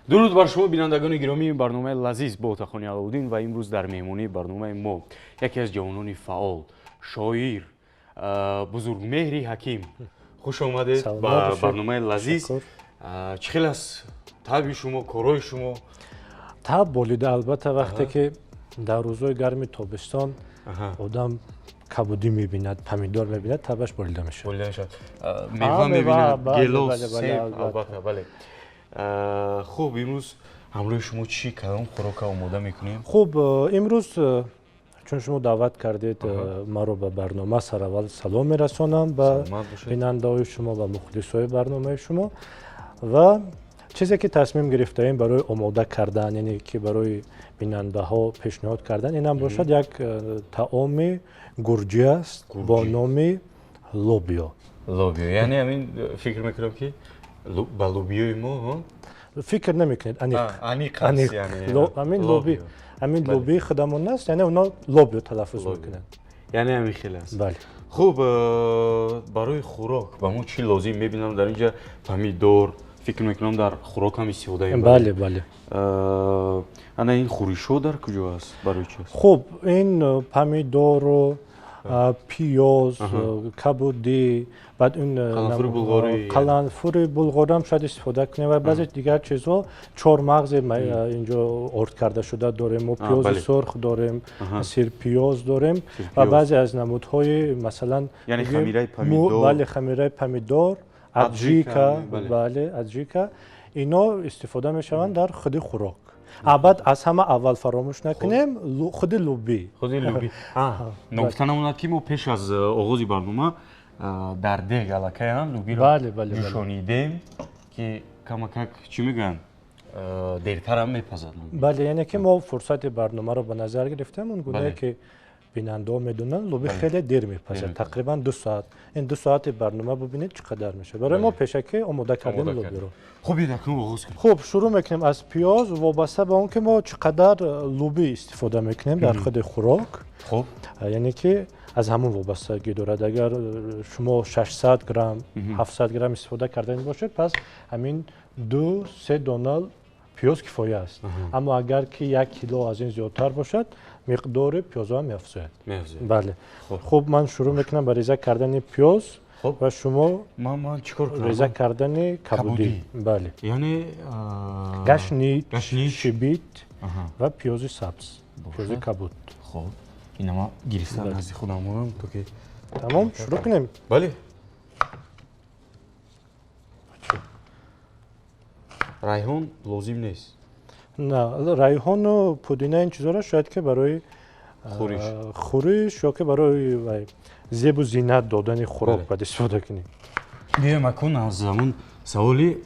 Дуруд бар шумо, бинандагони гиромии барномаи Лазиз бо Отахони Аловуддин, ва имрӯз дар меҳмонии барномаи мо яке аз ҷавонони фаъол, шоир, Бузургмеҳри Ҳаким. Хуш омадед ба барномаи Лазиз. Чӣ хел аст таби шумо, корҳои шумо? Таб болида, албатта, вақте ки дар рӯзҳои гарми тобистон одам кабудӣ мебинад, помидор мебинад, табаш болида мешавад. Болида мешавад. Мева мебинад, гелос, себ, албатта, бале. Хуб, имрӯз ҳамроҳи шумо чӣ кадом хӯрока омода мекунем? Хуб, имрӯз чун шумо даъват кардед маро ба барнома, сараввал салом мерасонам ба бинандаҳои шумо ва мухлисҳои барномаи шумо. Ва чизе ки тасмим гирифтаем барои омода кардан, яъне ки барои бинандаҳо пешниҳод кардан, инам бошад як таоми гурҷӣ аст бо номи лобиё. Лобиё, яъне ҳамин фикр мекунам ки ба лобиёи мо фикр намекунед, аниқ. Аниқ аст, яъне. Ҳамин лоби, ҳамин лобии худамон аст, яъне онҳо лобиё талаффуз мекунанд. Яъне ҳамин хел аст. Бале. Хуб, барои хӯрок ба мо чӣ лозим? Мебинам дар инҷа помидор, фикр мекунам дар хӯрок ҳам истифода мебарем. Бале, бале. Ана ин хӯришҳо дар куҷо аст? Барои чӣ аст? Хуб, ин помидору пиёз, кабудӣ, баъд ин қаламфури булғорӣ, қаламфури булғориам шояд истифода кунем ва баъзе дигар чизҳо. Чормағзе инҷо орд карда шуда дорем, мо пиёзи сурх дорем, сирпиёз дорем ва баъзе аз намудҳои, масалан, яъне хамираи помидор. Бале, хамираи помидор, аджика, бале, аджика. Ино истифода мешаванд дар худи хӯрок. Баъд аз ҳама аввал фаромӯш накунем худи лубӣ. Худи лубӣ. Ногуфта намонад ки мо пеш аз оғози барнома дар дег аллакай лубиро ҷӯшонидем, ки камакак, чӣ мегӯянд, дертарам мепазад. Бале, яъне ки мо фурсати барномаро ба назар гирифтем, он гунае ки бинандаҳо медонанд, луби хеле дер мепазад, тақрибан 2 соат. Ин 2 соати барнома бубинед чӣ қадар мешавад. Барои мо пешакӣ омода кардем лубиро. Хуб, акнун оғоз кунем. Хуб, шурӯъ мекунем аз пиёз, вобаста ба он ки мо чӣ қадар лубӣ истифода мекунем дар худи хӯрок. Хуб, яъне ки аз ҳамон вобастагӣ дорад. Агар шумо 600 грамм, 700 грамм истифода кардани бошед, пас ҳамин 2-3 дона пиёз кифоя аст. Аммо агар ки 1 кило аз ин зиёдтар бошад, миқдори пиёзҳо меафзояд. Бале. Хуб, ман шурӯъ мекунам ба реза кардани пиёз ва шумо ман чӣ кор кунам? Реза кардани кабудӣ. Бале. Яъне гашнич, шибит ва пиёзи сабз, пиёзи кабуд. Хуб, ина ман гирифта назди худам монам то ки тамом, шурӯъ кунем. Бале. Райҳон лозим нест? На, райҳону пудина ин чизҳоро шояд ки барои хӯриш ё ки барои зебу зинат додани хӯрок бояд истифода кунем. Биёем акун аз ҳамун саволи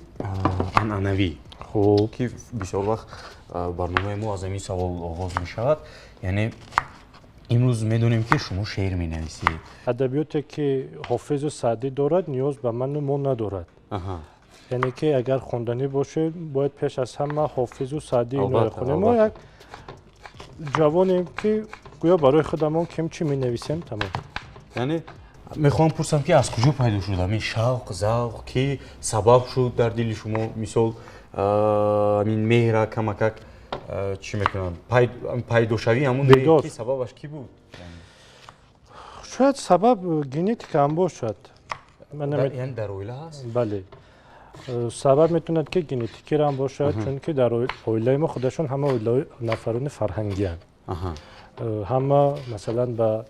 анъанавӣ. Хуб, ки бисёр вақт барномаи мо аз ҳамин савол оғоз мешавад. Яъне имрӯз медонем ки шумо шеър менависед. Адабиёте ки Ҳофизу Саъдӣ дорад, ниёз ба ману мо надорад. Яъне ки агар хонданӣ бошед, бояд пеш аз ҳама Ҳофизу Саъдӣ инро хонем. Мо як ҷавонем ки гӯё барои худамон ким чӣ менависем, тамом. Яъне мехоҳам пурсам ки аз куҷо пайдо шуд ҳамин шавқ, завқ, ки сабаб шуд дар дили шумо, мисол, ҳамин меҳра камакак чӣ мекунанд, пайдошавии ҳамун меҳр, ки сабабаш кӣ буд? Шояд сабаб генетика ҳам бошад. Яъне дар оила ҳаст? Бале. Сабаб метавонад ки генетикиро ҳам бошад, чунки дар оилаи мо худашон ҳама оилаи нафарони фарҳангиянд. Ҳама масалан ба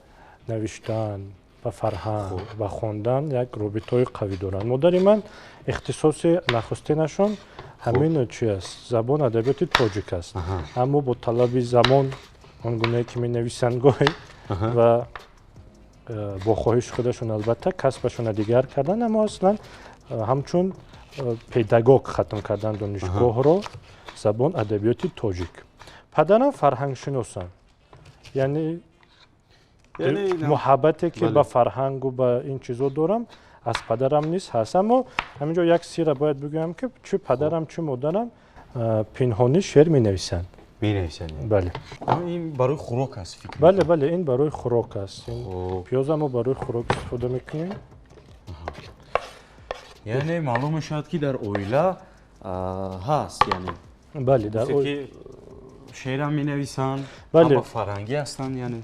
навиштан, ба фарҳанг, ба хондан як робитаҳои қавӣ доранд. Модари ман ихтисоси нахустинашон ҳамин чи аст, забон адабиёти тоҷик аст. Аммо бо талаби замон, он гунае ки менависанд гоҳе ва бо хоҳиши худашон албатта касбашонро дигар карданд, аммо аслан ҳамчун педагог хатм кардан донишгоҳро, забон адабиёти тоҷик. Падарам фарҳангшиносанд, яъне муҳаббате ки ба фарҳангу ба ин чизо дорам аз падарам низ ҳаст. Аммо ҳаминҷо як сирра бояд бигӯям ки чӣ падарам, чӣ модарам пинҳонӣ шеър менависанд. Менависанд? Бале. Ин барои хӯрок аст, фикр? Бале, бале, ин барои хӯрок аст. Пиёза мо барои хӯрок истифода мекунем. Яъне маълум мешавад ки дар оила ҳаст, яъне Бале, дар ки шеърам менависанд, ҳама фарҳангӣ ҳастанд, яъне.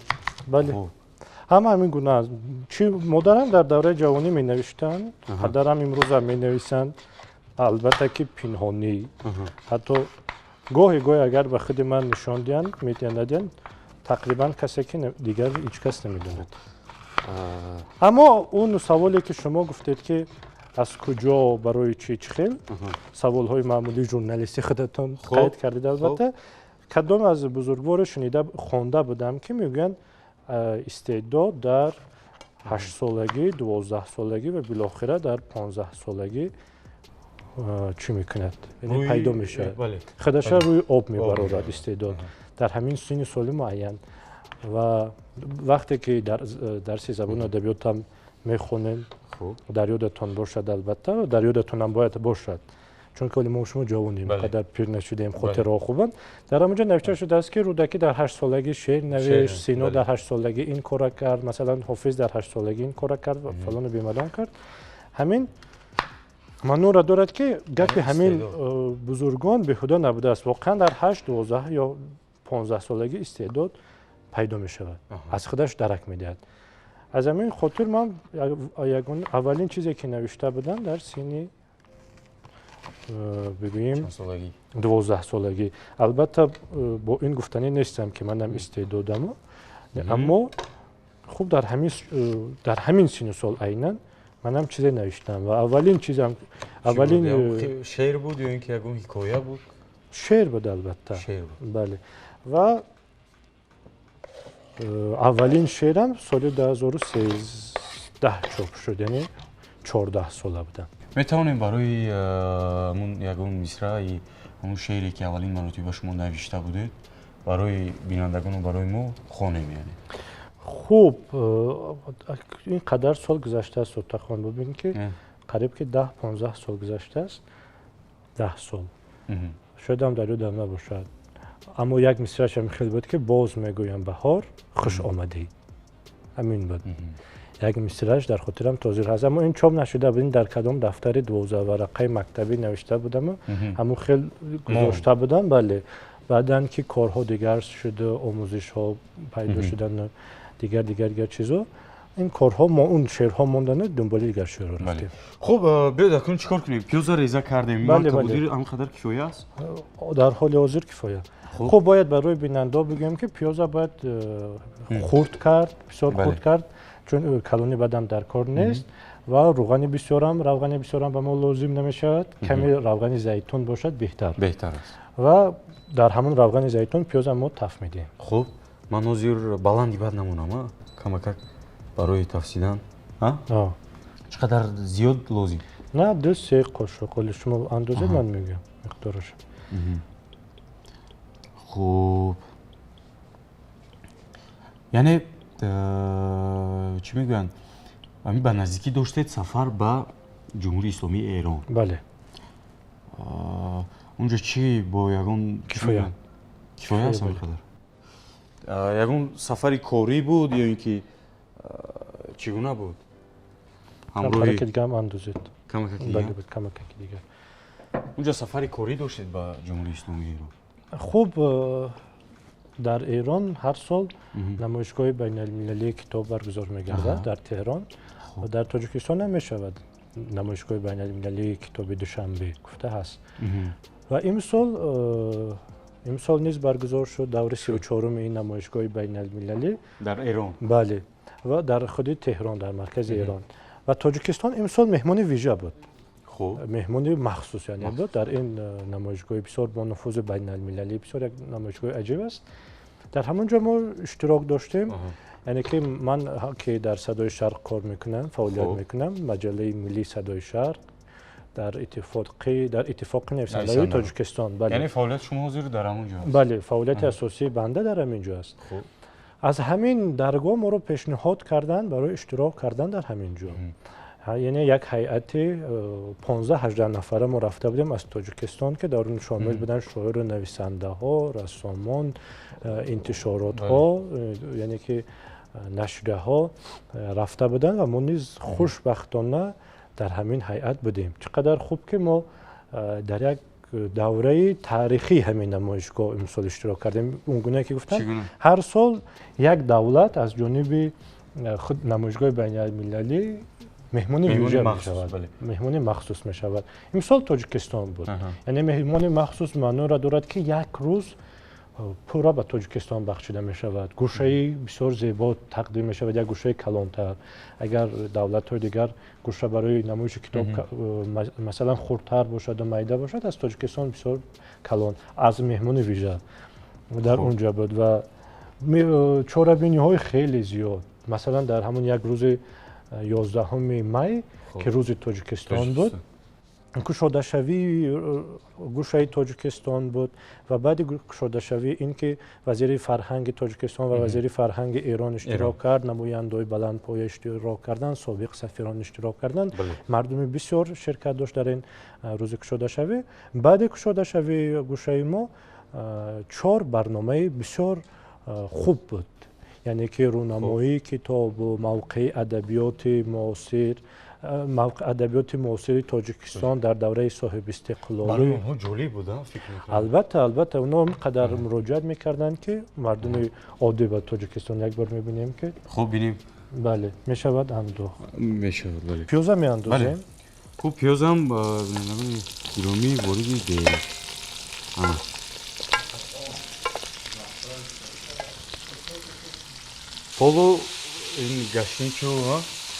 Бале. Ҳама ҳамин гуна аст. Чи модарам дар давраи ҷавонӣ менавиштанд, падарам имрӯзам менависанд, албатта ки пинҳонӣ. Ҳатто гоҳе гоҳе агар ба худи ман нишон диҳанд, медиҳанд, надиҳанд, тақрибан касе ки дигар ҳеҷ кас намедонад. Аммо он саволе ки шумо гуфтед ки аз куҷо, барои чӣ, чӣ хел, саволҳои маъмулии журналистӣ худатон қайд кардед, албатта. Кадом аз бузургворо шунида хонда будам ки мегӯянд истеъдод дар 8-солагӣ, 12-солагӣ ва билохира дар 15-солагӣ чӣ мекунад, яъне пайдо мешавад, худаша рӯи об мебарорад истеъдод дар ҳамин синни соли муайян. Ва вақте ки дар дарси забону адабиётам мехонем, дар ёдатон бошад, албатта дар ёдатонам бояд бошад, чунки ҳоли мо шумо ҷавонем, қадар пир нашудем, хотираҳо хубанд. Дар ҳамонҷо навишта шудааст ки Рӯдакӣ дар 8-солагӣ шеър навишт, Сино дар 8-солагӣ ин кора кард, масалан Ҳофиз дар 8-солагӣ ин кора кард ва фалону бемалон кард. Ҳамин маъноро дорад ки гапи ҳамин бузургон беҳуда набудааст. Воқеан дар 8, 12 ё 15-солагӣ истеъдод пайдо мешавад, аз худаш дарак медиҳад. Аз ҳамин хотир ман ягон аввалин чизе ки навишта будам дар синни бигӯем 12-солагӣ. Албатта бо ин гуфтанӣ нестам ки манам истеъдодам, аммо хуб дар ҳамин синну сол айнан манам чизе навиштам ва аввалин чизам, аввалин шеър буд ё ин ки ягон ҳикоя буд? Шеър буд, албатта. Бале. Ва аввалин шеърам соли 2013 чоп шуд, яъне 14 сола будам. Метавонем барои ҳамун ягон мисраи ҳамун шеъре ки аввалин маротиба шумо навишта будед барои бинандагону барои мо хонем, яъне? Хуб, ин қадар сол гузаштааст, Султонхон, бубин ки қариб ки 10-15 сол гузаштааст, 10 сол. Шояд ҳам дар ёдам набошад. Аммо як мисрааш ҳам хел буд ки боз мегӯям баҳор, хуш омадӣ. Ҳамин буд. Як мисрааш дар хотирам то ҳозир ҳаст, аммо ин чоп нашуда буд. Дар кадом дафтари 12 варақаи мактабӣ навишта будаму ҳамун хел гузошта будам. Бале, баъдан ки корҳо дигар шуду, омӯзишҳо пайдо шудану дигар дигар дигар чизо, ин корҳо мо он шеърҳо мондану дунболи дигар шеърҳо рафтем. Хуб, биёед акнун чӣ кор кунем? Пиёза реза кардем. Кабудир ҳамин қадар кифоя аст? Дар ҳоли ҳозир кифоя. Хуб, бояд барои бинандаҳо бигӯем ки пиёза бояд хурд кард, бисёр хурд кард, чун калони бадам дар кор нест ва равғани бисёрам ба мо лозим намешавад. Каме равғани зайтун бошад беҳтар. Беҳтар аст. Ва дар ҳамон равғани зайтун пиёза мо таф медиҳем. Хуб, ман ҳозир баланди бад намонам, камакак барои тафсидан. Чӣ қадар зиёд лозим? На, 2-3 қошуқ. Ҳоли шумо андозед, ман мегӯям миқдораш. Хуб, яъне чӣ мегӯянд, ҳамин ба наздикӣ доштед сафар ба Ҷумҳурии Исломии Эрон. Бале. Унҷо чӣ бо ягон кифоя? Кифоя аст ҳамин қадар? Ягон сафари корӣ буд ё ин ки чӣ гуна буд? Камакаки дига ҳам андозед. Камакаки дига? Бале, камакаки дигар. Унҷо сафари корӣ доштед ба Ҷумҳурии Исломии Эрон? Хуб, дар Эрон ҳар сол намоишгоҳи байналмилалии китоб баргузор мегардад дар Теҳрон. Дар Тоҷикистон ҳам мешавад намоишгоҳи байналмилалии китоби Душанбе гуфта ҳаст. Ва имсол низ баргузор шуд даври 34-уми ин намоишгоҳи байналмилалӣ дар Эрон. Бале, ва дар худи Теҳрон, дар маркази Эрон. Ва Тоҷикистон имсол меҳмони вижа буд. Меҳмони махсус яъне буд дар ин намоишгоҳи бисёр бо нуфузи байналмилалӣ, бисёр як намоишгоҳи аҷиб аст. Дар ҳамон ҷо мо иштирок доштем. Яъне ки ман ки дар Садои Шарқ кор мекунам, фаъолият мекунам, маҷаллаи миллии Садои Шарқ дар иттифоқи нависандаҳои Тоҷикистон. Яъне фаъолияти шумо ҳозир дар ҳамон ҷо аст? Бале, фаъолияти асосии банда дар ҳамин ҷо аст. Аз ҳамин даргоҳ моро пешниҳод карданд барои иштирок кардан дар ҳамин ҷо. Яъне як ҳайати 15-18 нафара мо рафта будем аз Тоҷикистон, ки дар он шомил буданд шоиру нависандаҳо, рассомон, интишоротҳо, яъне ки нашрияҳо рафта буданд ва мо низ хушбахтона дар ҳамин ҳайат будем. Чӣ қадар хуб ки мо дар як давраи таърихии ҳамин намоишгоҳ имсол иштирок кардем. Он гуна ки гуфтам, ҳар сол як давлат аз ҷониби худ намоишгоҳи байналмилалӣ меҳмони вижа мешавад, меҳмони махсус мешавад. Имсол Тоҷикистон буд. Яъне меҳмони махсус маъноро дорад, ки як рӯз пурра ба Тоҷикистон бахшида мешавад. Гӯшаи бисёр зебо тақдим мешавад, як гӯшаи калонтар. Агар давлатҳои дигар гӯша барои намоиши китоб масалан хурдтар бошаду майда бошад, аз Тоҷикистон бисёр калон аз меҳмони вижа дар он ҷо буд ва чорабиниҳои хеле зиёд. Масалан, дар ҳамон як рӯзи 11 май, ки рӯзи Тоҷикистон буд, кушодашавии гӯшаи Тоҷикистон буд ва баъди кушодашавӣ ин ки вазири фарҳанги Тоҷикистон ва вазири фарҳанги Эрон иштирок кард, намояндаҳои баландпоя иштирок карданд, собиқ сафирон иштирок карданд, мардуми бисёр ширкат дошт дар ин рӯзи кушодашавӣ. Баъди кушодашавии гӯшаи мо 4 барномаи бисёр хуб буд, яъне ки рӯнамоии китобу мавқеи адабиёти муосир, адабиёти муосири Тоҷикистон дар давраи соҳибистиқлолӣ. Барои онҳо ҷолиб буд, фикр мекунам. Албатта, албатта, онҳо он қадар муроҷиат мекарданд, ки мардуми оддӣ ба Тоҷикистон як бор мебинем, ки хуб бинем. Бале, мешавад андохт. Мешавад, бале. Пиёза меандозем. Хуб, пиёзам бинандагони гиромӣ вориди дег. Ҳоло ин гашничу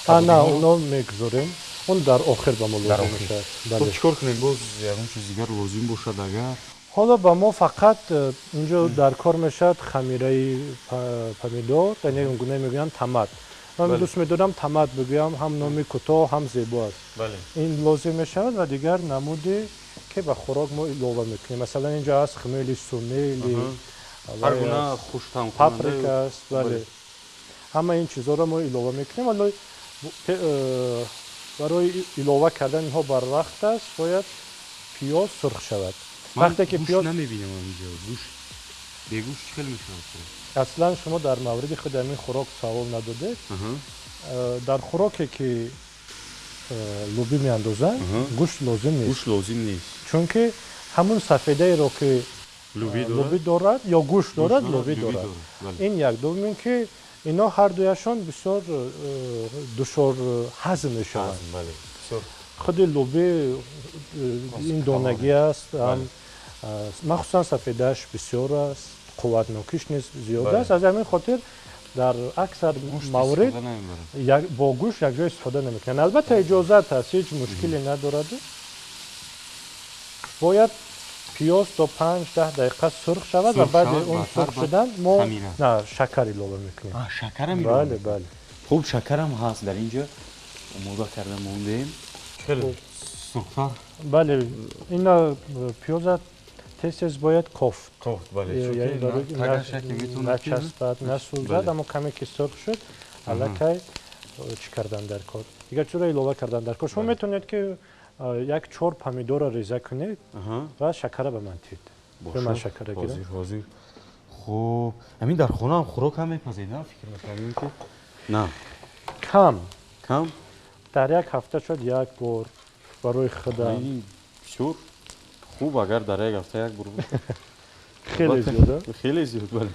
на, оно мегузорем, он дар охир ба мо лозим мешавад. Хуб, чӣ кор кунем? Боз ягон чиз дигар лозим бошад агар? Ҳоло ба мо фақат инҷо дар кор мешавад хамираи помидор, яъне он гуна мегӯянд томат. Ман дӯст медорам томат бигӯям, ҳам номи кӯтоҳ, ҳам зебо аст. Ин лозим мешавад ва дигар намуде ки ба хӯрок мо илова мекунем. Масалан, инҷо аст хмели сунели, ҳар гуна хуштаъмкунанда, паприка аст, бале. Ҳама ин чизҳоро мо илова мекунем, вале барои илова кардан инҳо барвақт аст, бояд пиёз сурх шавад. Вақте ки пиёз намебинам инҷо, гӯшт бегӯшт чӣ хел мешавад? Аслан шумо дар мавриди худи ҳамин хӯрок савол надодед. Дар хӯроке ки лӯбӣ меандозанд, гӯшт лозим нест. Гӯшт лозим нест, чунки ҳамун сафедаеро ки лӯбӣ дорад ё гӯшт дорад, лӯбӣ дорад. Ин як. Дуввум ин ки ино ҳар дуяшон бисёр душвор ҳазм мешаванд. Худи лӯбӣ ин донагӣ аст, махсусан сафедааш бисёр аст, қувватнокиш низ зиёд аст. Аз ҳамин хотир дар аксар маврид бо гӯшт якҷо истифода намекунанд. Албатта иҷозат аст, ҳеҷ мушкиле надорад. Бояд пиёз то 5-10 дақиқа сурх шавад ва баъди он сурх шудан мо на шакар илова мекунем. Шакарам илова? Бале, бале. Хуб, шакарам ҳаст дар инҷо омода карда мондем. Хеле сурхтар. Бале, ина пиёза тез-тез бояд кофт. Кофт, бале. Начаспад, насӯзад, аммо каме ки сурх шуд, аллакай чӣ кардан дар кор? Дигар чиро илова кардан дар кор? Шумо метавонед ки як 4 помидорро реза кунед ва шакара ба ман тид. Ба ман шакара гирам. Ҳозир, ҳозир. Хуб, ҳамин дар хона ҳам хӯрок ҳам мепазед, на? Фикр мекунам ки на. Кам. Кам? Дар як ҳафта шояд як бор барои худам. Бисёр хуб, агар дар як ҳафта як бор бошад. Хеле зиёд, хеле зиёд, бале.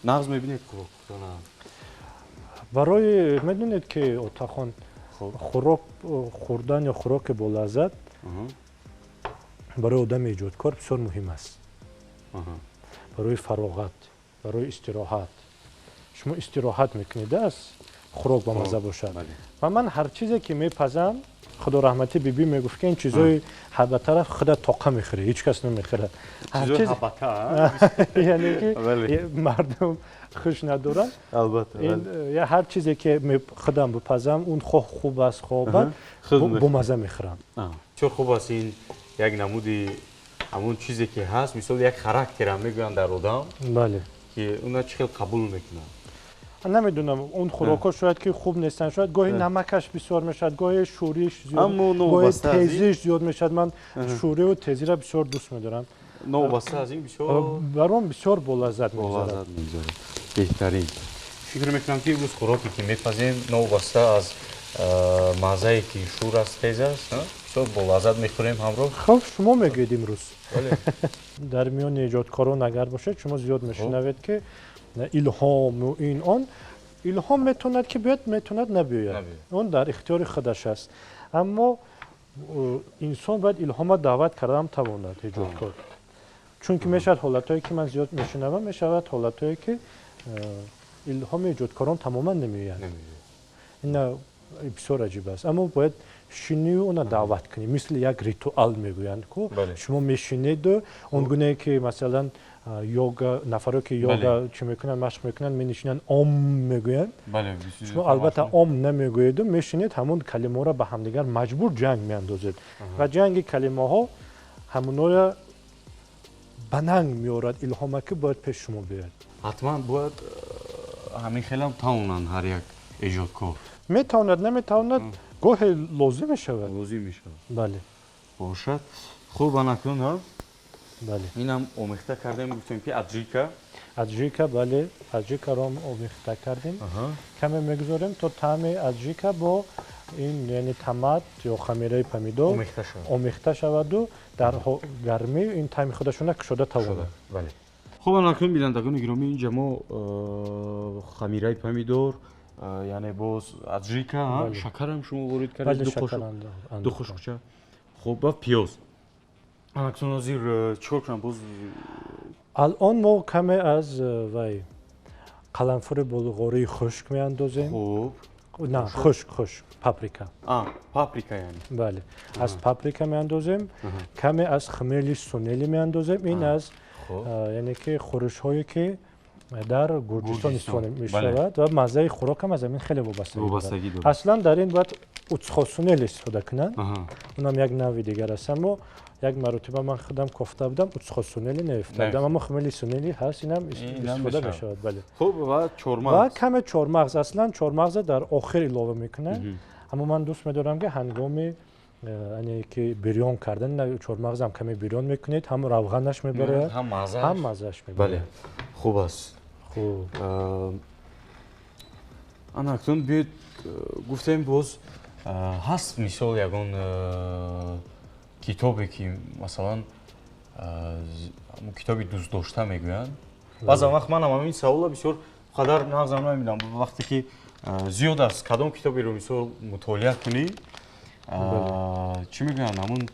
Нағз мебинед хӯрок пухтана? Барои медонед ки Отахон, хӯрок хӯрдан ё хӯроки бо лаззат барои одами эҷодкор бисёр муҳим аст. Барои фароғат, барои истироҳат. Шумо истироҳат мекунед аз хӯрок ба мазза бошад. Ва ман ҳар чизе ки мепазам, худо раҳматӣ бибӣ мегуфт ки ин чизҳои ҳабатара худа тоқа мехӯрӣ, ҳеҷ кас намехӯрад. Яъне ки мардум хуш надоранд. Албатта. Ҳар чизе ки худам бипазам, он хоҳ хуб аст, хоҳ бад, бомазза мехӯрам. Бисёр хуб аст ин як намуди ҳамон чизе ки ҳаст, мисол як характерам мегӯянд дар одам, бале, ки уна чӣ хел қабул мекунад. Намедонам, он хӯрокҳо шояд ки хуб нестанд, шояд гоҳе намакаш бисёр мешавад, гоҳе шӯриш зиёд, гоҳе тезиш зиёд мешавад. Ман шӯриву тезиро бисёр дӯст медорам. Новобаста аз ин бисёр баром бисёр болаззат мегузарад. Беҳтарин. Фикр мекунам ки имрӯз хӯроке ки мепазем, новобаста аз Маззае ки шур аст, тез аст, бисёр бо лаззат мехӯрем ҳамроҳ. Хуб, шумо мегӯед имрӯз. Дар миёни эҷодкорон агар бошед, шумо зиёд мешунавед, ки илҳому ин он. Илҳом метавонад ки биёяд, метавонад набиёяд. Он дар ихтиёри худаш аст. Аммо инсон бояд илҳома даъват карда ҳам тавонад, эҷодкор. Чунки мешавад ҳолатҳое ки ман зиёд мешунавам, мешавад ҳолатҳое ки илҳоми эҷодкорон тамоман намеояд. Ина бисёр аҷиб аст. Аммо бояд шинию она даъват кунӣ, мисли як ритуал мегӯянд ку. Шумо мешинеду он гунае ки масалан йога, нафаро ки йога чӣ мекунанд, машқ мекунанд, менишинанд, ом мегӯянд. Шумо албатта ом намегӯеду мешинед, ҳамон калимаҳоро ба ҳамдигар маҷбур ҷанг меандозед ва ҷанги калимаҳо ҳамоноя ба нанг меорад илҳома ки бояд пеш шумо биёяд. Ҳатман бояд ҳамин хелам тавонанд ҳар як эҷодкор. Метавонад, наметавонад, гоҳе лозим мешавад. Лозим мешавад. Бале. Бошад. Хуб, анакун, ҳа? Бале. Инам омехта кардем, гуфтем ки аджика. Аджика, бале, аджикаро омехта кардем. Каме мегузорем то таъми аджика бо ин, яъне томат ё хамираи помидор омехта шаваду дар гармӣ ин таъми худашона кушода тавонад. Бале. Хуб, анакун бинандагони гиромӣ, инҷа мо хамираи помидор, яъне боз аджика, шакарам шумо ворид кардед, ду қошуқча. Хуб, ва пиёз. Анакун ҳозир чикор кунам боз? Алон мо каме аз вай қаламфури булғории хушк меандозем. Хуб. На, хушк, хушк, паприка. Паприка яъне. Бале. Аз паприка меандозем, каме аз хмели сунели меандозем. Ин аз яъне ки хӯришҳое ки дар Гурҷистон истифода мешавад ва маззаи хӯрок ҳам аз ҳамин хеле вобастагӣ дорад. Аслан дар ин бояд уцхосунел истифода кунанд. Унам як навъи дигар аст, аммо як маротиба ман худам кофта будам, уцхосунели наёфтам, аммо хмели сунели ҳаст, инам истифода мешавад. Бале. Хуб, ва чормағз. Ва каме чормағз. Аслан чормағза дар охир илова мекунанд, аммо ман дӯст медорам ки ҳангоми яъне ки бирён кардан чормағзам каме бирён мекунед, ҳам равғанаш мебарояд, ҳам маззааш мебарояд. Бале, хуб аст. Хуб. Ана акнун биёед, гуфтем боз ҳаст мисол ягон китобе ки масалан китоби дӯстдошта мегӯянд. Баъзан вақт манам ҳамин саволро бисёр қадар нағзам намебинам. Вақте ки зиёд аст кадом китоберо мисол мутолиа кунӣ, чӣ мегӯянд, ҳамун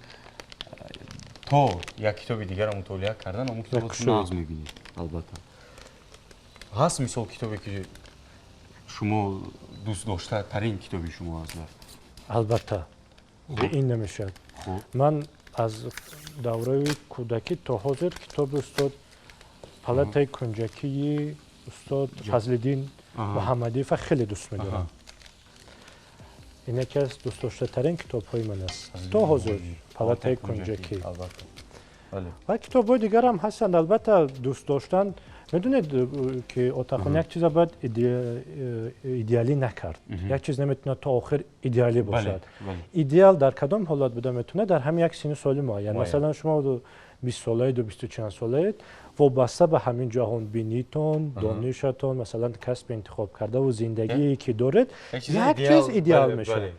то як китоби дигарро мутолиа кардан ҳамун китобро нағз мебинӣ. Албатта ҳаст мисол китобе ки шумо дӯстдоштатарин китоби шумо аст? Албатта, ин намешавад. Ман аз давраи кӯдакӣ то ҳозир китоби устод палатаи кунҷакии устод Фазлиддин Муҳаммадиева хеле дӯст медорам. Ин яке аз дӯстдоштатарин китобҳои ман аст то ҳозир, палатаи кунҷакӣ. Ва китобҳои дигарам ҳастанд, албатта дӯст доштан. Медонед ки Отахон як чиза бояд идеалӣ накард. Як чиз наметавонад то охир идеалӣ бошад. Идеал дар кадом ҳолат буда метавонад? Дар ҳамин як синну соли муайян. Масалан, шумо 20 солаед ё 20 чанд солаед, вобаста ба ҳамин ҷаҳонбинитон, донишатон, масалан касби интихоб кардаву зиндагие ки доред, як чиз идеал мешавад.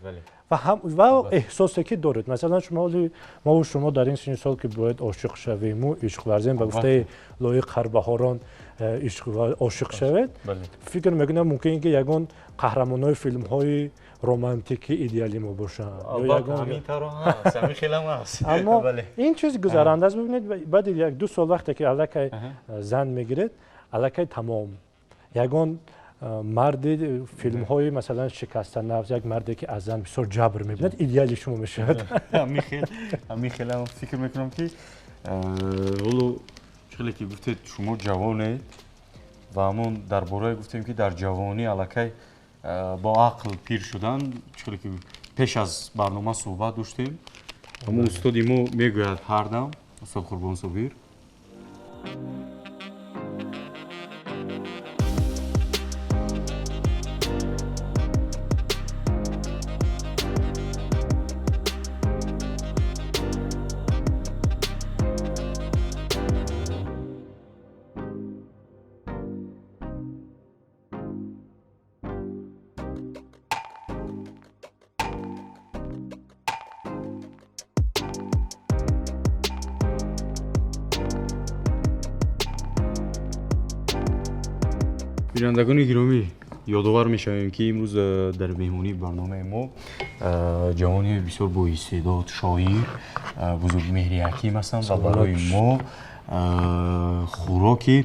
Ва эҳсосе ки доред. Масалан, шумо ҳоли мову шумо дар ин синну сол ки бояд ошиқ шавему, ишқ варзем, ба гуфтаи Лоиқ Қарбаҳорон ишқ ошиқ шавед, фикр мекунам мумкин ки ягон қаҳрамонҳои филмҳои романтикӣ идеали мо бошанд. Аммо ин чиз гузаранда аст. Бибинед, баъди як-ду сол вақте ки аллакай зан мегиред, аллакай тамом. Ягон марди филмҳои масалан шикастанафс, як марде ки аз зан бисёр ҷабр мебинад, идеали шумо мешавад. Ҳамин хелам фикр мекунам ки ҳоло хеле ки гуфтед шумо ҷавонед ва ҳамон дар бораи гуфтем ки дар ҷавонӣ аллакай бо ақл пир шудан, хеле ки пеш аз барнома суҳбат доштем, ҳамон устоди мо мегӯяд ҳар дам, устод Қурбон Собир, Бинандагони гиромӣ, ёдовар мешавем, ки имрӯз дар меҳмонии барномаи мо ҷавони бисёр боистеъдод, шоир Бузургмеҳри Ҳаким ҳастанд ва барои мо хӯроки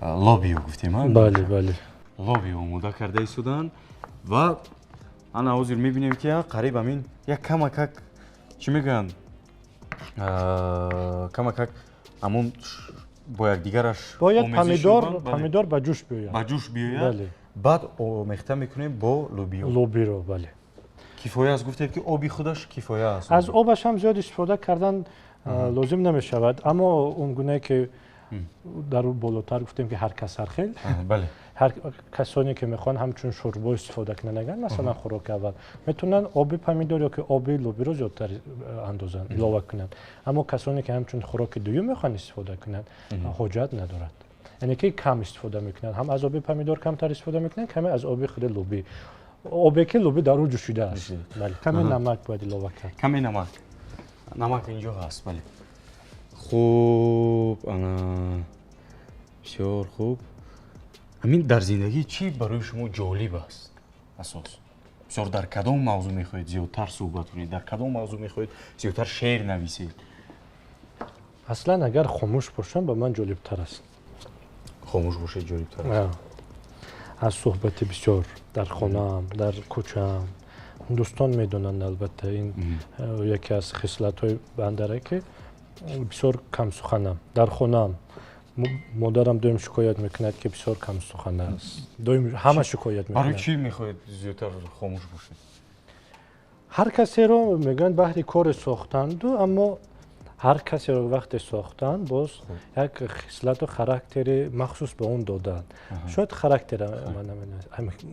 лобиё гуфтем. Бале, бале. Лобиё омода карда истоданд ва ана ҳозир мебинем, ки қариб ҳамин як камакак, чӣ мегӯянд, камакак ҳамон бо якдигараш. Бояд помидор ба ҷӯш биёяд. Ба ҷӯш биёяд, баъд омехта мекунем бо лӯбиё. Лӯбиро, бале. Кифоя аст, гуфтед, ки оби худаш кифоя аст. Аз обаш ҳам зиёд истифода кардан лозим намешавад, аммо он гунае ки дар болотар гуфтем, ки ҳар кас ҳар хел. Ҳар касоне ки мехоҳанд ҳамчун шӯрбо истифода кунанд, агар масалан хӯроки аввал, метавонанд оби помидор ё ки оби лӯбиро зиёдтар андозанд, илова кунанд. Аммо касоне ки ҳамчун хӯроки дуюм мехоҳанд истифода кунанд, ҳоҷат надорад, яъне ки кам истифода мекунанд, ҳам аз оби помидор камтар истифода мекунанд, каме аз оби худи лӯбӣ, обе ки лӯбӣ дар ӯ ҷӯшидааст. Бале, каме намак бояд илова кард. Каме намак. Намак инҷо ҳаст, бале. Хуб, ана, бисёр хуб. Ҳамин дар зиндагӣ чӣ барои шумо ҷолиб аст асос? Бисёр дар кадом мавзӯъ мехоҳед зиёдтар суҳбат кунед, дар кадом мавзӯъ мехоҳед зиёдтар шеър нависед? Аслан агар хомӯш бошам, ба ман ҷолибтар аст. Хомӯш бошед, ҷолибтар аст. Аз суҳбати бисёр дар хонаам, дар кӯчаам, дӯстон медонанд, албатта, ин яке аз хислатҳои бандара, ки бисёр камсуханам. Дар хонаам модарам доим шикоят мекунад, ки бисёр камсухан аст. Доим ҳама шикоят мекунад. Барои чӣ мехоҳед зиёдтар хомӯш бошед? Ҳар касеро мегӯянд баҳри коре сохтанду, аммо ҳар касеро вақте сохтанд, боз як хислату характери махсус ба он доданд. Шояд характера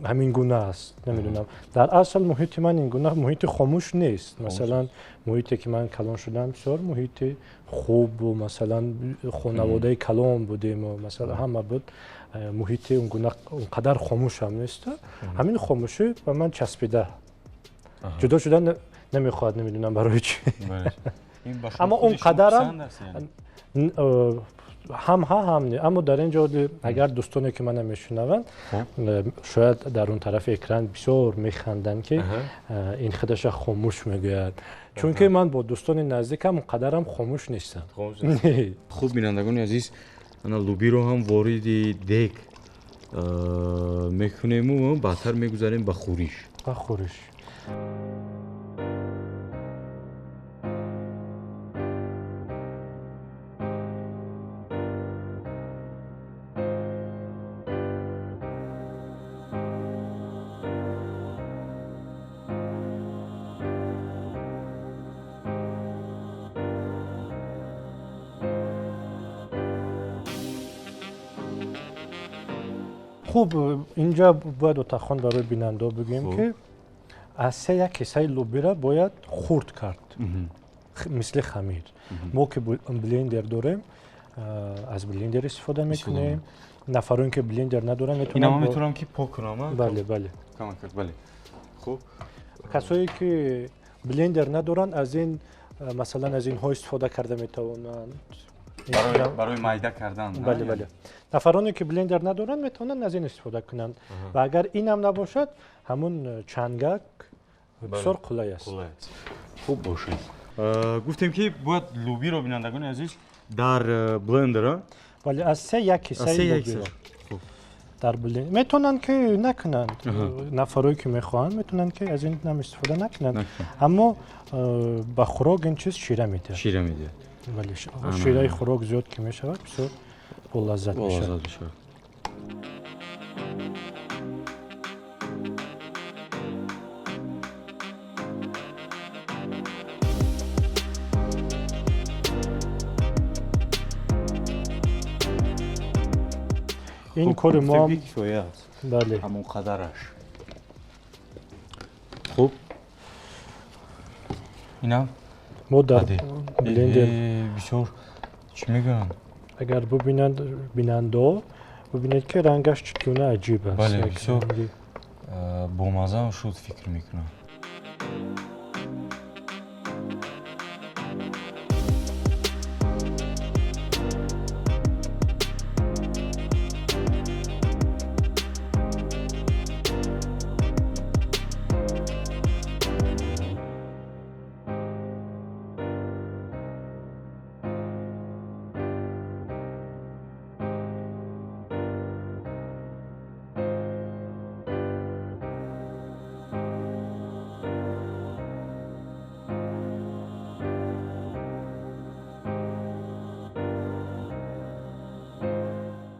ҳамин гуна аст, намедонам. Дар асл муҳити ман ин гуна муҳити хомӯш нест. Масалан, муҳите ки ман калон шудам, бисёр муҳити хубу, масалан, хонаводаи калон будему, масалан, ҳама буд. Муҳити он гуна он қадар хомӯш ҳам нест. Ҳамин хомӯшӣ ба ман часпида, ҷудо шудан намехоҳад, намедонам барои чӣ. Аммо он қадарам ҳам ҳа, ҳам не. Аммо дар ин ҷо агар дӯстоне ки мана мешунаванд, шояд дар он тарафи экран бисёр механданд, ки ин худаша хомӯш мегӯяд, чунки ман бо дӯстони наздикам он қадарам хомӯш нестам. Хуб, бинандагони азиз, ана лӯбиро ҳам вориди дег мекунему баъдтар мегузарем ба хӯриш. Ба хӯриш. Хуб, инҷа бояд, Отахон, барои бинандао бигӯем, ки аз се як ҳиссаи лӯбиро бояд хурд кард, мисли хамир. Мо ки блендер дорем, аз блендер истифода мекунем. Нафароне ки блендер надоранд, метавонанд. Метавонам ки пок кунам? Бале, бале. Бале, хуб. Касое ки блендер надоранд, аз ин, масалан, аз инҳо истифода карда метавонанд. Барои майда кардан. Бале, бале. Нафароне ки блендер надоранд, метавонанд аз ин истифода кунанд ва агар инам набошад, ҳамун чангак бисёр қулай аст. Хуб бошад. Гуфтем, ки бояд лӯбиро, бинандагони азиз, дар блендера. Бале, аз се як ҳиссаи лӯбиро дар блендер. Метавонанд ки накунанд. Нафарое ки мехоҳанд, метавонанд ки аз ин нам истифода накунанд, аммо ба хӯрок ин чиз шира медиҳад. Шира медиҳад. Бале, шираи хӯрок зиёд ки мешавад, бисёр болаззат мешавад. Ин кори мо. Кифоя аст. Бале. Ҳамон қадараш. Хуб, инам мо дар блендер. Бисёр, чӣ мегӯянд, агар бубинанд бинандао, бубинед, ки рангаш чӣ гуна аҷиб аст. Бале, бисёр бомазза шуд, фикр мекунам.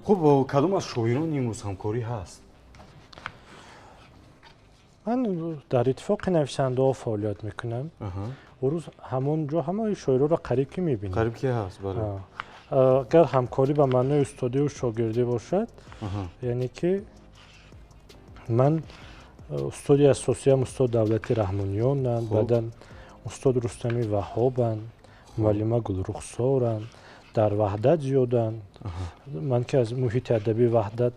Хуб, кадом аз шоирон имрӯз ҳамкорӣ ҳаст? Ман дар иттифоқи нависандаҳо фаъолият мекунам. Он рӯз ҳамон ҷо ҳамаи шоироро қариб ки мебинем. Қариб ки ҳаст, бале. Агар ҳамкорӣ ба маънои устодию шогирдӣ бошад, яъне ки ман устоди асосиям устод Давлати Раҳмониёнанд, баъдан устод Рустами Ваҳҳобанд, муаллима Гулрухсоранд, дар Ваҳдат зиёданд. Ман ки аз муҳити адабии Ваҳдат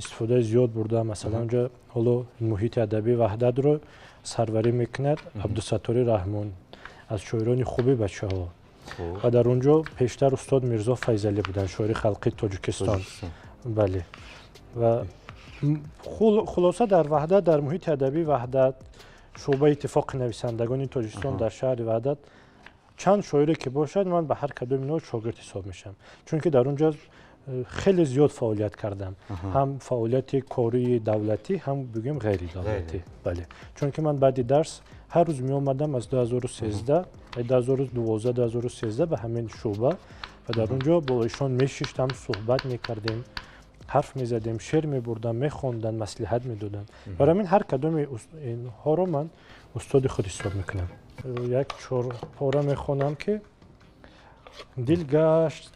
истифодаи зиёд бурдам, масалан, онҷо ҳоло муҳити адабии Ваҳдатро сарварӣ мекунад Абдусаттори Раҳмон, аз шоирони хуби бачаҳо. Ва дар он ҷо пештар устод Мирзо Файзалӣ буданд, шоири халқии Тоҷикистон. Бале. Ва хулоса дар Ваҳдат, дар муҳити адабии Ваҳдат, шӯъбаи иттифоқи нависандагони Тоҷикистон дар шаҳри Ваҳдат чанд шоире ки бошад, ман ба ҳар кадоми инҳо шогирд ҳисоб мешавам, чунки дар он ҷо хеле зиёд фаъолият кардам, ҳам фаъолияти кории давлатӣ, ҳам бигӯем ғайридавлатӣ. Бале, чунки ман баъди дарс ҳар рӯз меомадам аз 2013, 2012, 2013 ба ҳамин шӯъба ва дар он ҷо бо ишон мешиштам, суҳбат мекардем, ҳарф мезадем, шеър мебурдам, мехонданд, маслиҳат медоданд. Барои ҳамин ҳар кадоми инҳоро ман устоди худ ҳисоб мекунам. Як чорпора мехонам, ки дил гашт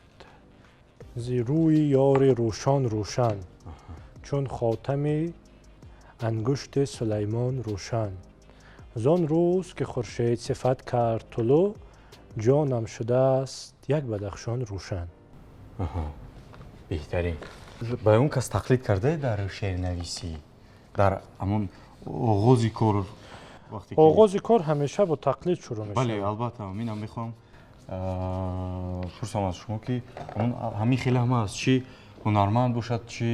зи рӯи ёри рӯшон рӯшан, чун хотами ангушти Сулаймон рӯшан. Зон рӯз ки хуршед сифат кард тулӯъ, ҷонам шудааст як Бадахшон рӯшан. Беҳтарин. Ба он кас тақлид кардае дар шеърнависӣ, дар ҳамон оғози кор? Оғози кор ҳамеша бо тақлид шурӯъ мешавад. Бале, албатта. Минам мехоҳам пурсам аз шумо, ки ҳамин хеле ҳама аст, чӣ ҳунарманд бошад, чӣ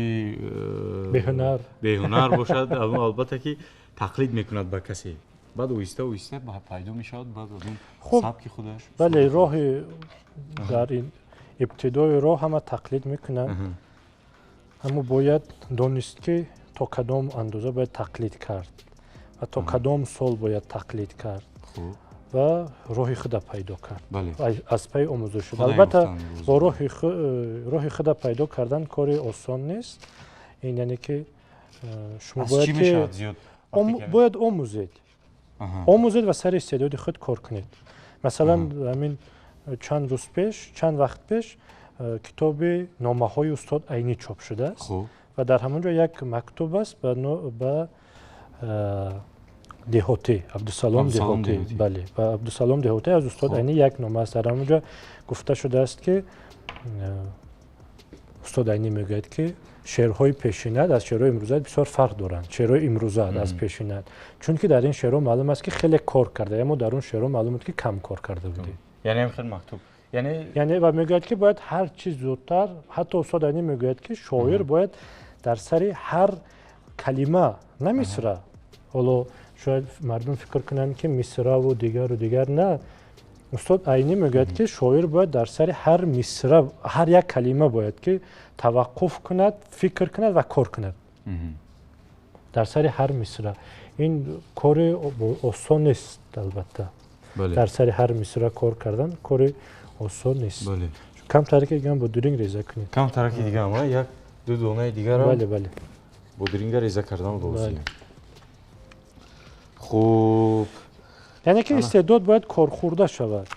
беҳунар беҳунар бошад, албатта ки тақлид мекунад ба касе, баъд оҳиста оҳиста пайдо мешавад, баъд аз он сабки худаш. Бале, роҳи дар ибтидои роҳ ҳама тақлид мекунанд, аммо бояд донист, ки то кадом андоза бояд тақлид кард ва то кадом сол бояд тақлид кард ва роҳи худа пайдо кард аз пайи омӯзиш шуд. Албатта, бо роҳи худа пайдо кардан кори осон нест. Ин яъне ки шумо бояд омӯзед, омӯзед ва сари истеъдоди худ кор кунед. Масалан, ҳамин чанд рӯз пеш, чанд вақт пеш китоби номаҳои устод Айнӣ чоп шудааст ва дар ҳамон ҷо як мактуб аст ба Деҳотӣ, Абдусалом Деҳотӣ. Бале, ба Абдусалом Деҳотӣ аз устод Айнӣ як нома аст. Дар ҳамон ҷо гуфта шудааст, ки устод Айнӣ мегӯяд, ки шеърҳои пешинат аз шеърҳои имрӯзат бисёр фарқ доранд, шеърҳои имрӯзаат аз пешинат, чунки дар ин шеърҳо маълум аст, ки хеле кор карда, аммо дар он шеърҳо маълум буд, ки кам кор карда будӣ. Яъне хеле мактуб яъне ва мегӯяд, ки бояд ҳар чиз зудтар, ҳатто устод Айнӣ мегӯяд, ки шоир бояд дар сари ҳар калима, на мисра, ҳоло шояд мардум фикр кунанд, ки мисраву дигару дигар, на, устод Айнӣ мегӯяд, ки шоир бояд дар сари ҳар мисра, ҳар як калима бояд ки таваққуф кунад, фикр кунад ва кор кунад дар сари ҳар мисра. Ин кори осон нест, албатта. Дар сари ҳар мисра кор кардан кори осон нест. Камтараки дигам бодиринг реза кунед. Камтараки дигам, як ду донаи дигарам. Бале, бале. Бодиринга реза кардан лозим. Хуб. Яъне ки истеъдод бояд корхӯрда шавад.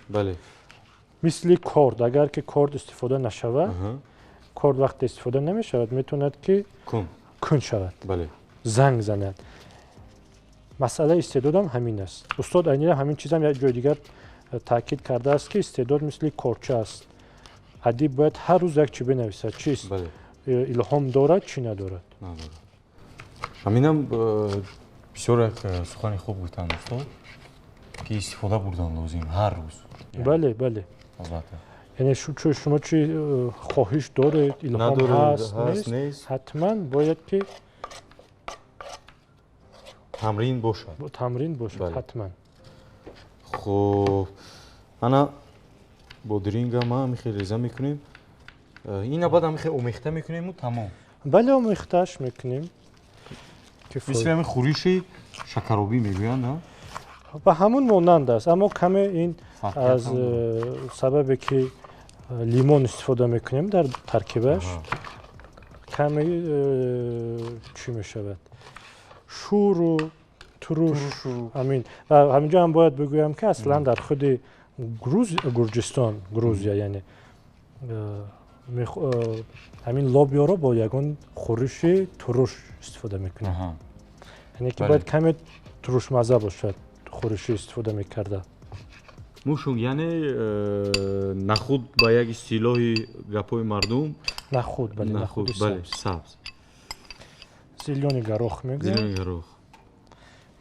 Мисли корд, агар ки корд истифода нашавад, корд вақте истифода намешавад, метавонад ки кун шавад, занг занад. Масъалаи истеъдодам ҳамин аст. Устод Айнира ҳамин чизам як ҷои дигар таъкид кардааст, ки истеъдод мисли корча аст, адиб бояд ҳар рӯз як чӣ бинависад, чист илҳом дорад, чӣ надорад. Ҳаминам бисёр як сухани хуб гуфтанд устод, ки истифода бурдан лозим ҳар рӯз. Бале, бале. Албатта. Яъне шумо чӣ хоҳиш доред, илҳом ҳаст, нест, ҳатман бояд ки тамрин бошад. Тамрин бошад ҳатман. Хуб, ана бодиринга ма ҳамихел реза мекунем, ина баъд ҳамихел омехта мекунему тамом. Бале, омехтааш мекунем. Мисли ҳамин хӯриши шакаробӣ мегӯянд. Ба ҳамун монанд аст, аммо каме ин аз сабабе ки лимон истифода мекунем дар таркибаш. Каме чӣ мешавад, шӯру туруш. Ҳамин ва ҳаминҷо ҳам бояд бигӯям, ки аслан дар худи Гурҷистон, Грузия, яъне ҳамин лобиёро бо ягон хӯриши туруш истифода мекунанд. Яъне ки бояд каме турушмаза бошад хӯриши истифода мекарда. Мушунг, яъне нахуд, ба як истилоҳи гапҳои мардум. Нахуд, бале, нахуди сабз. Зелёный горох мегӯянд. Зелёный горох.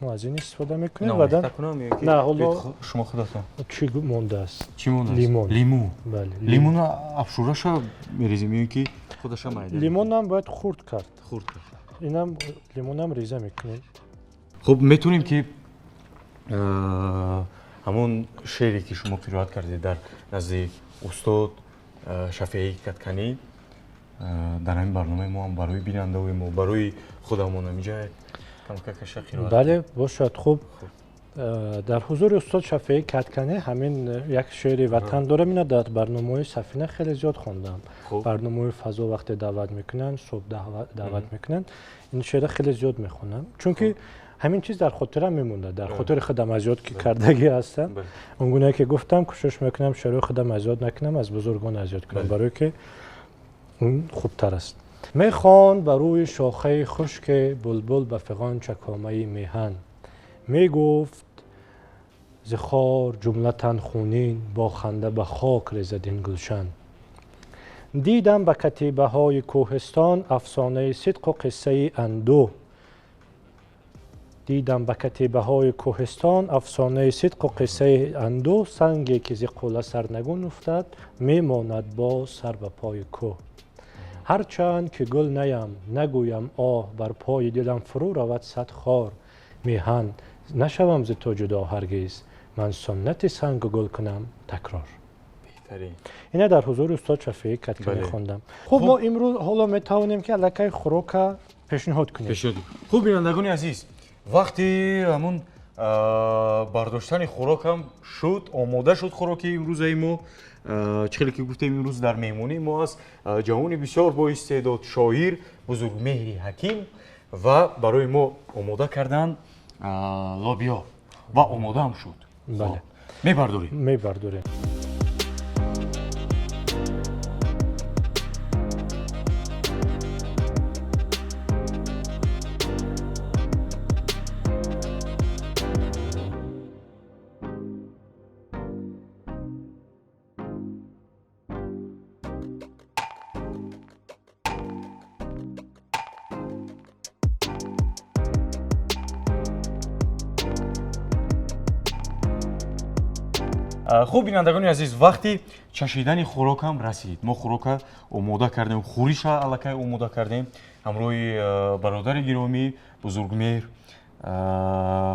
Мо аз ин истифода мекунем. Ва не, ҳоло шумо худатон чӣ мондааст? Чӣ мондааст? Лимон. Лиму. Бале. Лимуна афшураша мерезем ё ки худаша майда? Лимонам бояд хурд кард. Хурд кард. Инам лимонам реза мекунем. Хуб, метавонем ки ҳамон шеъре ки шумо қироат кардед дар назди устод Шафеи Катканӣ дар ҳамин барномаи мо ҳам барои бинандаҳои мо, барои худамон ҳаминҷа камкакаша қироат. Бале, бошад. Хуб, дар ҳузури устод Шафеи Катканӣ ҳамин як шеъри ватан дорам. Ина дар барномаҳои Сафина хеле зиёд хондам. Барномаҳои фазо вақте даъват мекунанд, субҳ даъват мекунанд, ин шеъра хеле зиёд мехонам, чунки ҳамин чиз дар хотирам мемонад, дар хотири худам аз ёд ки кардагӣ ҳастам. Он гуна ки гуфтам, кӯшиш мекунам шеърҳои худам аз ёд накунам, аз бузургон аз ёд кунам, барое ки он хубтар аст. Мехонд ба рӯи шохаи хушке булбул ба фиғон чакомаи меҳан, мегуфт зи хор ҷумлатан хунин, бо ханда ба хок резад ин гулшан. Дидам ба катибаҳои кӯҳистон афсонаи сидқу қиссаи андӯҳ. Дидам ба катибаҳои кӯҳистон афсонаи сидқу қиссаи андӯҳ. Санге ки зи қулла сарнагун уфтад, мемонад боз сар ба пои кӯҳ. Ҳарчанд ки гул наям, нагӯям оҳ, бар пои дилам фурӯ равад сад хор. Меҳан, нашавам зи ту ҷудо ҳаргиз, ман суннати сангу гул кунам такрор. Ина дар ҳузури устод Шафеи Катканӣ хондам. Хуб, мо имрӯз ҳоло метавонем ки аллакай хӯрока пешниҳод кунем. Хуб, бинандагони азиз, вақти ҳамун бардоштани хӯрокам шуд, омода шуд хӯроки имрӯзаи мо. Чӣ хеле ки гуфтем, имрӯз дар меҳмонии мо аст ҷавони бисёр боистеъдод, шоир Бузургмеҳри Ҳаким, ва барои мо омода карданд лобиё ва омодаам шуд. Бале. Мебардорем. Мебардорем. Хуб, бинандагони азиз, вақти чашидани хӯрокам расид. Мо хӯрока омода кардем, хӯриша аллакай омода кардем ҳамроҳи бародари гиромӣ Бузургмеҳр.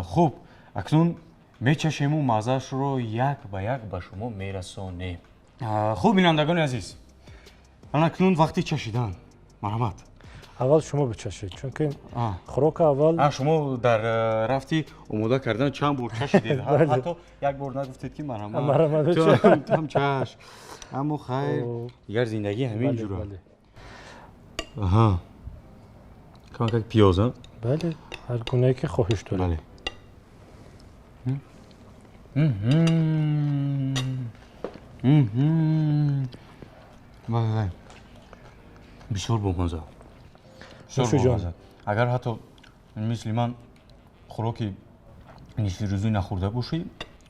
Хуб, акнун мечашему маззаашро як ба як ба шумо мерасонем. Хуб, бинандагони азиз, акнун вақти чашидан. Марҳамат. Аввал шумо бичашед, чунки хӯрока аввал. Шумо дар рафти омода кардан чанд бор чашидед, ҳатто як бор нагуфтед ки марҳамат, ҳам чаш. Аммо хайр, дигар зиндагӣ ҳамин ҷура. Аҳа, камакак пиёз. Бале, ҳар гунае ки хоҳиш доред. Бале, бисёр бомаза. Агар ҳатто мисли ман хӯроки нисфирӯзӣ нахӯрда бошӣ,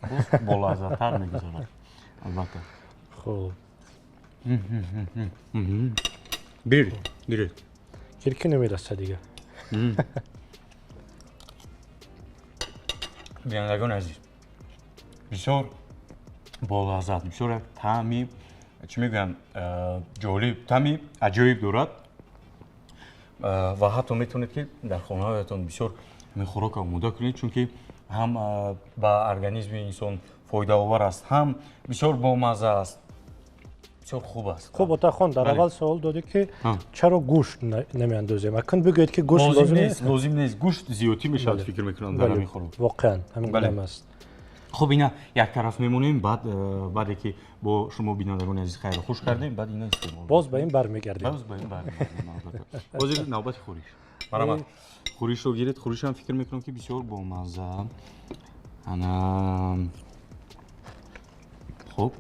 боз болаззаттар мегузарад, албатта. Хуб, биред, гиред. Кирки намерасад дигар. Бинандагони азиз, бисёр болаззат, бисёр як таъми, чӣ мегӯям, ҷолиб, таъми аҷоиб дорад ва ҳатто метавонед ки дар хонаҳоятон бисёр ҳамин хӯрока омода кунед, чунки ҳам ба организми инсон фоидаовар аст, ҳам бисёр бомазза аст, бисёр хуб аст. Хуб, Отахон, дар аввал савол додӣ ки чаро гӯшт намеандозем. Акнун бигӯед ки гӯшт лозим нест? Лозим нест, гӯшт зиёдтӣ мешавад, фикр мекунам, дар ҳамин хӯрок. Воқеан ҳамин гуна аст. Хуб, ина як тараф мемонем, баъд баъде ки бо шумо, бинандагони азиз, хайру хуш кардем, баъд ина истеъмол. Боз ба ин бармегардем. Боз ба ин бармегардем, албатта. Ҳозир навбати хӯриш. Марҳамат, хӯришро гиред. Хӯришам фикр мекунам, ки бисёр бомазза. Ана, хуб,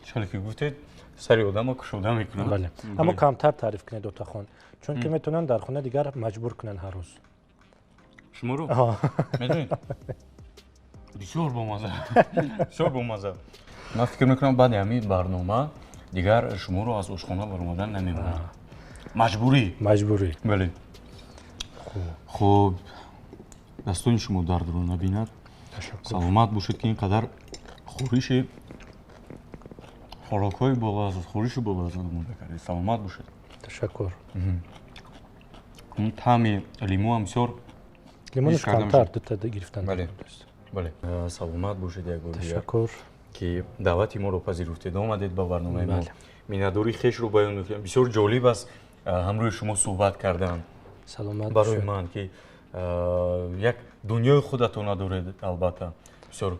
чӣ ки гуфтед, сари одама кушода мекунад. Бале, аммо камтар таъриф кунед, Отахон, чунки метавонанд дар хона дигар маҷбур кунанд ҳар рӯз. Шуморо медонед, бисёр бомазза, бисёр бомазза. Ман фикр мекунам, баъди ҳамин барнома дигар шуморо аз ошхона баромадан намемонад, маҷбурӣ. Маҷбурӣ. Бале. Хуб, дастони шумо дардро набинад, саломат бошед, ки ин қадар хӯриши хӯрокҳои болаззат, хӯриши болаззат омода кардед. Саломат бошед. Ташаккур. Таъми лимӯам бисёр. Лимонаш камтар, дута гирифтан. Бале, бале, саломат бошед як бор дигар. Ташаккур, ки даъвати моро пазируфтед, омадед ба барномаи мо. Миннатдории хешро баён мекунем. Бисёр ҷолиб аст ҳамроҳи шумо суҳбат кардан. Саломат. Барои ман, ки як дунёи худатона доред, албатта, бисёр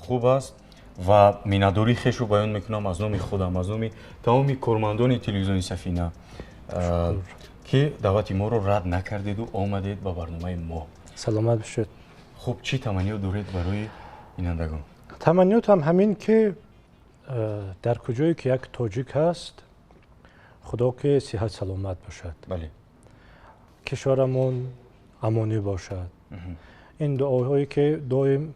хуб аст ва миннатдории хешро баён мекунам аз номи худам, аз номи тамоми кормандони телевизиони Сафина, ки даъвати моро рад накардеду омадед ба барномаи мо. Саломат бошед. Хуб, чӣ таманниёт доред барои бинандагон? Таманниётам ҳамин, ки дар куҷое ки як тоҷик ҳаст, худо ки сиҳат саломат бошад, кишварамон амонӣ бошад. Ин дуоҳое ки доим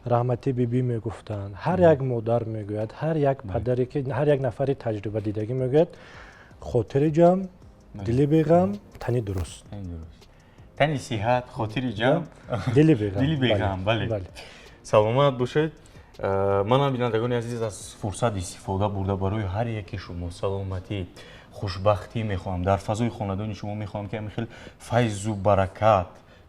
раҳматӣ бибӣ мегуфтанд, ҳар як модар мегӯяд, ҳар як падаре ки, ҳар як нафари таҷрибадидагӣ мегӯяд: хотири ҷамъ, дили беғам, тани дуруст. Тани сиҳат, хотири ҷамъ, дили беғам. Дили беғам, бале. Саломат бошед. Манам, бинандагони азиз, аз фурсат истифода бурда, барои ҳар яке шумо саломатӣ, хушбахтӣ мехоҳам. Дар фазои хонадони шумо мехоҳам, ки ҳамин хел файзу баракат,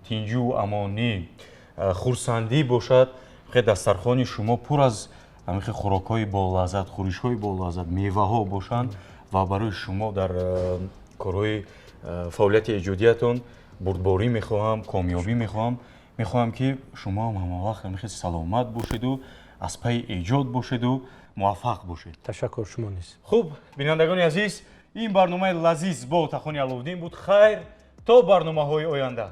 тинҷу амонӣ, хурсандӣ бошад. Хе дастархони шумо пур аз ҳамин хел хӯрокҳои болаззат, хӯришҳои болаззат, меваҳо бошанд ва барои шумо дар корҳои фаъолияти эҷодиятон бурдборӣ мехоҳам, комёбӣ мехоҳам. Мехоҳам, ки шумо ҳам ҳамавақт ҳамин хел саломат бошеду аз пайи эҷод бошеду муваффақ бошед. Ташаккур, шумо низ. Хуб, бинандагони азиз, ин барномаи лазиз бо Отахони Аловуддин буд. Хайр, то барномаҳои оянда.